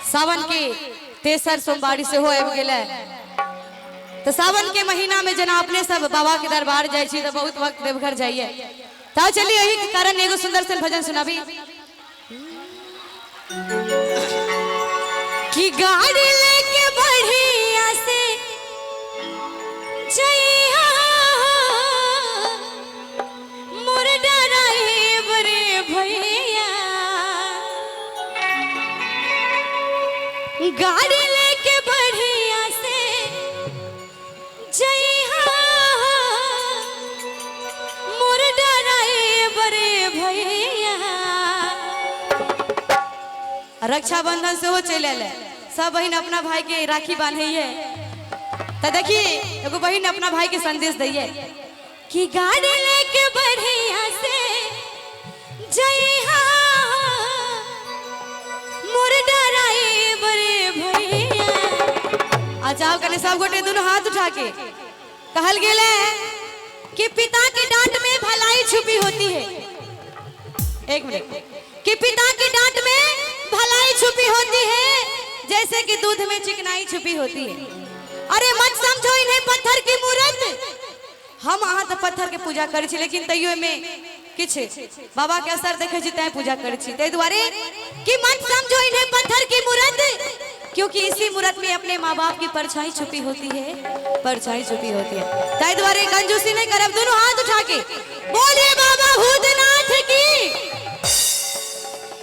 सावन के तेसर सोमवारी सेहो आबि गेलै। तो सावन के महीना में जना अपने सब बाबा के दरबार जाइ छी तो बहुत वक्त देवघर जाइए। तो चलिए यही के कारण एगो सुंदर सन भजन सुनाबी कि गाड़ी लेके बढ़िया से जइहा मोर डराइवर भैया, गाड़ी लेके बढ़िया से जइहा मोर डराइवर भैया। रक्षाबंधन सेहो चलि आयल, सब बहिन अपना भाई के राखी बांधैये। तो देखिए एगो बहिन अपना भाई के संदेश दैये कि गाड़ी लेके बढ़िया से जइहा मोर डराइवर भैया। आ जाओ कने सब गोटे दोनों हाथ उठा के कहल गेल है कि पिता के डांट में भलाई छुपी होती है। एक मिनट, कि पिता के डांट में भलाई छुपी होती है जैसे कि दूध में चिकनाई छुपी होती है। अरे मत समझो इन्हें पत्थर की मूरत, हम अहाँ तो पत्थर के पूजा करै छी लेकिन तैयो में किछ बाबा के असर देखे छी तैं पूजा करै छी। ताहि दुआरे कि मत समझो इन्हें पत्थर की मूरत, क्योंकि इसी मूरत में अपने माँ बाप की परछाई छुपी होती है, परछाई छुपी होती है। ताहि दुआरे कंजूसी नहीं करब, दोनों हाथ उठा के बोलिए बाबा भूतनाथ की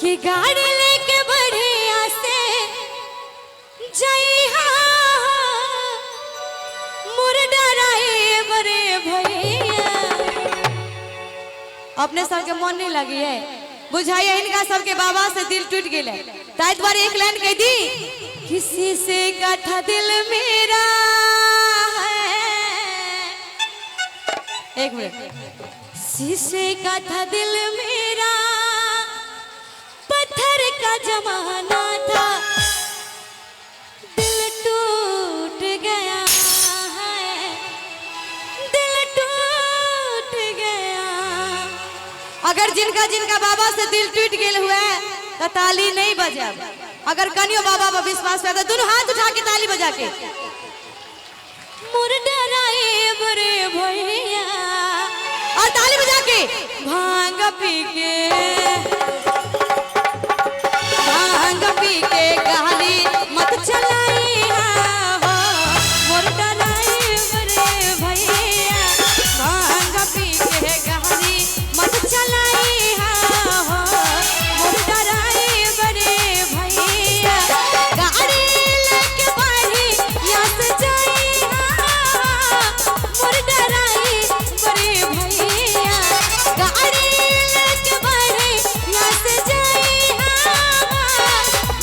कि गाड़ी लेके बढ़िया से जइहा मोर डराइवर भैया। अपने सबके मन नहीं लगी है, बुझाइए इनका सबके बाबा से दिल टूट गेल है। ताहि दुआरे एक लाइन कह दी, किसी से का दिल मेरा है। एक मिनट, शीशे का था दिल मेरा, पत्थर का जमाना था, दिल टूट गया है, दिल टूट गया। अगर जिनका जिनका बाबा से दिल टूट गया हुआ है तो ताली नहीं बजाब। अगर कनियो बाबा पर विश्वास है तो दोनों हाथ उठा के ताली बजा के मोर डराइवर भैया, और ताली बजा के भांग पी के, भांग पी के गाली मत चलाइहा हो मोर डराइवर भैया, भांग पी के गाली मत चलाइहा हो मोर डराइवर भैया। गाड़ी लेके बढ़िया से जइहा मोर डराइवर भैया, गाड़ी लेके बढ़िया से जइहा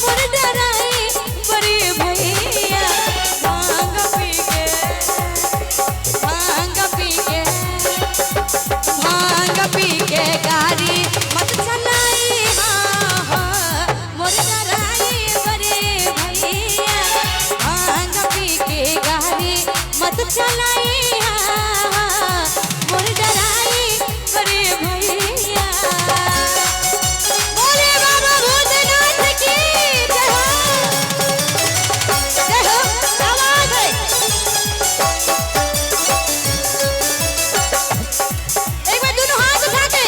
मोर डराइवर भैया। भांग पी के, भांग पी के, भांग पी के गाड़ी मत चलाइहा हो मोर डराइवर भैया, भांग पी के गाड़ी मत चलाइहा मोर डराइवर भैया। बोले बाबा भूतनाथ की जय हो, जय हो, आवाज है। एक बार दोनों हाथ उठा के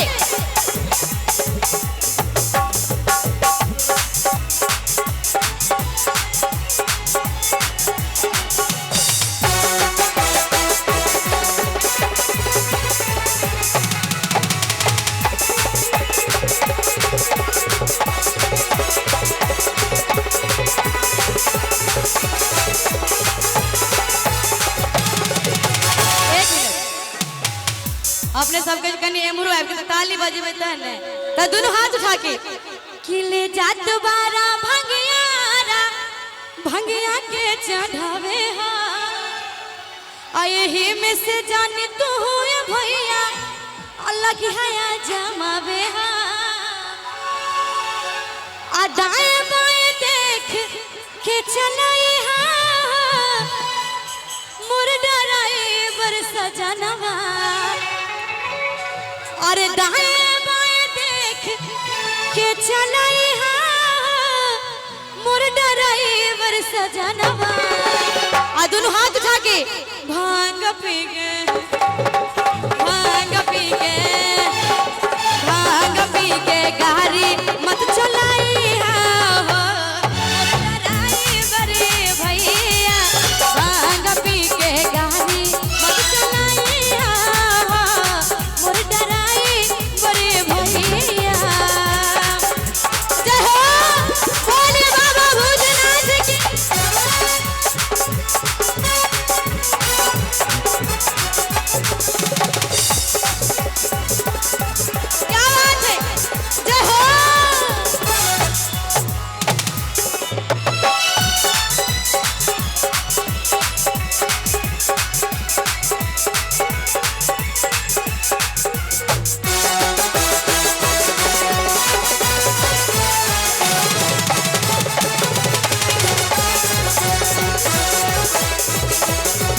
एक मिनट, अपने सबके कनी एमरो आबि के ताली बजेबै तहन ने, त दोनों हाथ उठा के किले जात बारा भंगियारा भंगिया के चढ़ावे हा, यही में से जाने तू भैया अल्लाह की हया जमावे हा, आ दाएं बाएं देख के चलाई हा मोर डराइवर सजनवा। अरे दाएं बाएं देख के चलाई हा मोर डर ड्राइवर सजनवा। आ दोनों हाथ उठा के भांग पी के, भांग पी के, भांग पी के गाड़ी मत चलाई हो ड्राइवर भैया, भांग पी के गाड़ी मत चलाई हो मोर ड्राइवर भैया। जय हो भोले बाबा भूतनाथ की। क्या बात है, जय हो।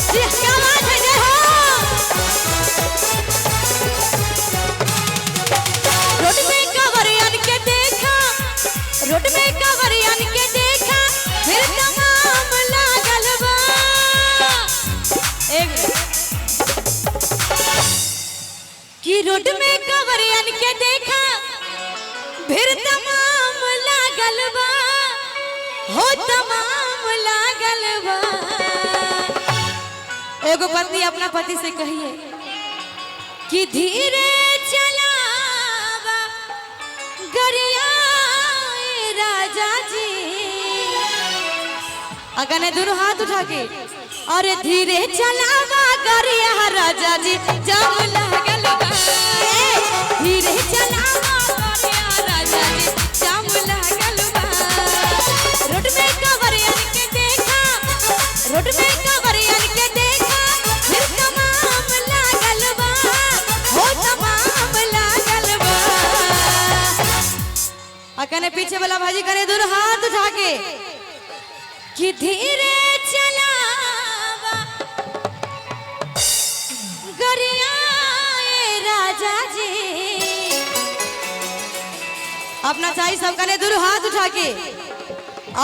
जी क्या बात है, जय हो। रोड में कंवरियन के देखा, रोड में कंवरियन के देखा, फिर तमाम लागल बा। एक मिनट। कि रोड में कंवरियन के देखा, फिर तमाम लागल बा, हो तमाम लागल बा। एगो पत्नी अपना पति से कहिए कि धीरे चलावा गरिया राजा जी, अगर ने दोनों हाथ उठा के, अरे धीरे चलावा गरिया राजा जी जाम लागल बा। धीरे चलावा गरिया राजा जी जाम लागल बा। रोड में कंवरियन के देखा, रोड में कंवरियन के देखा, फिर तमाम लागल बा, हो तमाम लागल बा। आ कने पीछे वाला भाजी कने दोनों हाथ उठा के कि धीरे चलावा गरिया राजा जी। अपना चाहिए सब कने दोनों हाथ उठा के,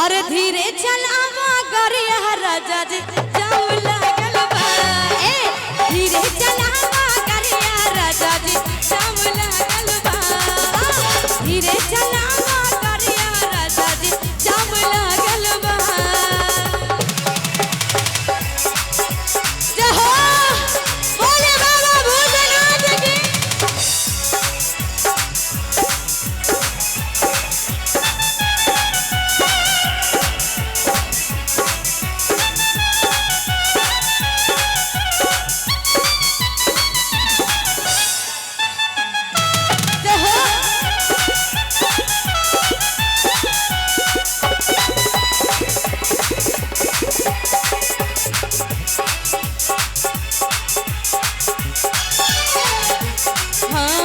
अरे धीरे चलावा गरिया राजा जी जाम लागल बा। ए धीरे चलावा गरिया राजा जी जाम लागल बा। धीरे चलावा गरिया राजा जी जाम लागल बा। जय हो भोले बाबा भूतनाथ की। जय हो। हाँ।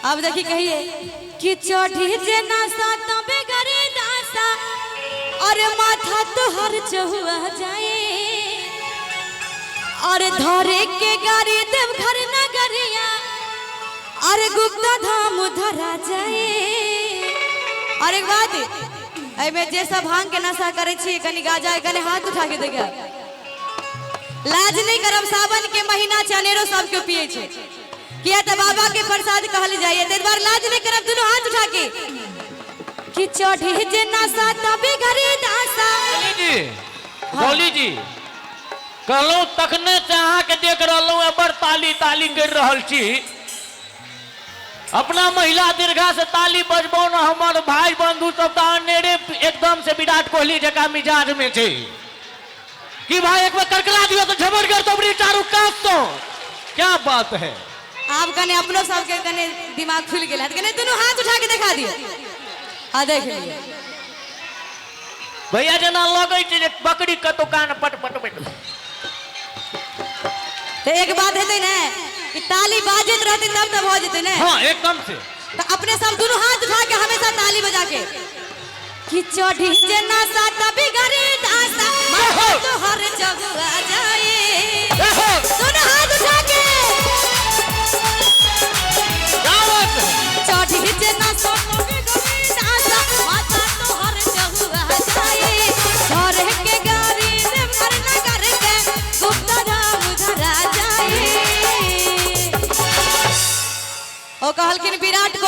अब देखिए कहिए कि चढ़ी जे नासा तबे गरे दासा, और माथा तोहर चहुआ जाए, और धरे के गाड़ी देवघर नगरिया, और गुप्ता धाम धरा जाए। और एक बात, एहिमे जे सब भांग के नशा करे छी कनी गाजा कनी हाथ उठा के देखा, लाज नहीं करब। सावन के महीना छै, अनेरो सबके पिए छै, किया तऽ बाबा के प्रसाद कहल जाइए, ताहि दुआरे लाज नहीं करब, दुनू हाथ उठा के कि चढ़ी जे नशा तबे घरे दासा। जी भोली जी कहलहुँ तखने से अहाँके देख रहलहुँ हैं, बड़ ताली ताली कर रहल छी। अपना महिला दीर्घा से ताली बजबौ न, हमर भाई बंधु सब तऽ अनेरे एकदम से विराट कोहली जकाँ मिजाज में छै कि भाई एक बार करकरा दियो तो झमर कर तो चारू कात तो क्या बात है। आब कने अपनो सबके कने दिमाग खुल गेल है, कने दुनू हाथ उठा के देखा दियो। हाँ देख लियो भैया, जेना लगै छै जे बकरी कतौ कान पट पट पट। तो एक बात हेतै ने कि ताली बाजैत रहतै तब तऽ भऽ जेतै ने। हाँ एकदम से। तो अपने सब दुनू हाथ उठा के हमेशा ताली बजा के कि चढ़ी जे नशा तभी गरी दासा, माथा तो हर जगह जाए। दोनों हाथ उठा के क्या बात है। चढ़ी जे नशा तभी गरी दासा,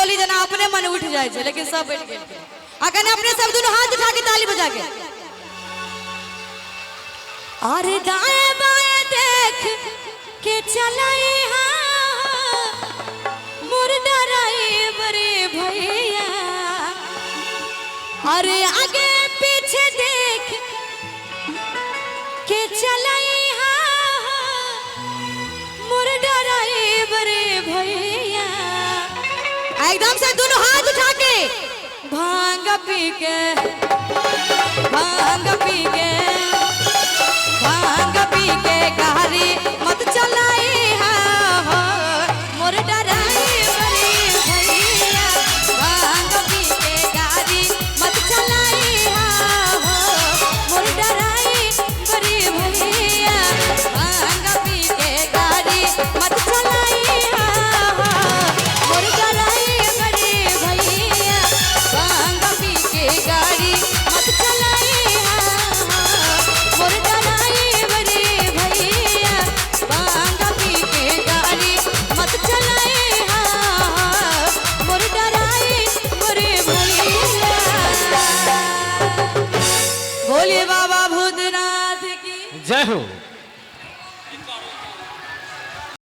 कोहली जना अपने मन उठ जाए छै, लेकिन सब बैठ गेल। आ कने अपने सब दुनू हाथ उठा के ताली बजा के। अरे दाएं बाएं देख के चलाई हाँ, मोर डराई बरे भैया। अरे आगे पीछे देख के चलाई हाँ, मोर डराई बरे भैया। एकदम से दोनों हाथ उठा के भांग पी के, भांग पी के, भांग पी के गाड़ी मत चलाई हाँ, मोर डराई बरे भैया। भांग पी के गाड़ी मत चलाई हाँ, मोर डराई बरे भैया। भांग पी के गाड़ी मत चलाई हाँ, मोर डराई बरे भैया। भांग पी के गाड़ी मत चलाई हाँ, मोर डराई बरे भैया। भांग पी के गाड़ी मत चलाई हाँ, मोर डराई बरे भैया। बोलिए बाबा भूतनाथ की जय हो।